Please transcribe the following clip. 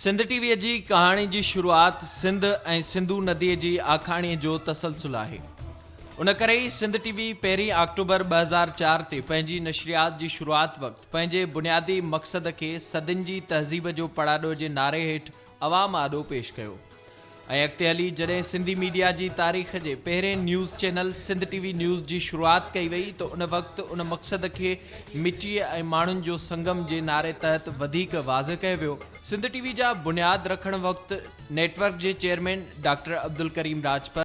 Sindh T V جي ڪهاڻي جي شروعات سنڌ ۽ سنڌو نديء جي آکاڻيء جو تسلسل آهي. ان ڪري ئي سنڌ ٽي وي پهرين آڪٽوبر 2004 تي پنهنجي نشريات جي شروعات وقت پنهنجي بنيادي مقصد کي صدين جي تهذيب جو پڙاڏو جي نعري هيٺ عوام آڏو پيش ڪيو ۽ اڳتي هلي جڏهن سنڌي ميڊيا جي تاريخ جي پهرين news channel Sindh T V news جي شروعات ڪئي وئي ته ان وقت ان مقصد کي مٽيء ۽ ماڻهن جو سنگم جي نعري تحت وڌيڪ واضح ڪيو ويو. سنڌ ٽي وي جا بنياد رکڻ وقت نيٽ ورڪ جي چيئرمين ڊاڪٽر عبدالڪريم راڄپر،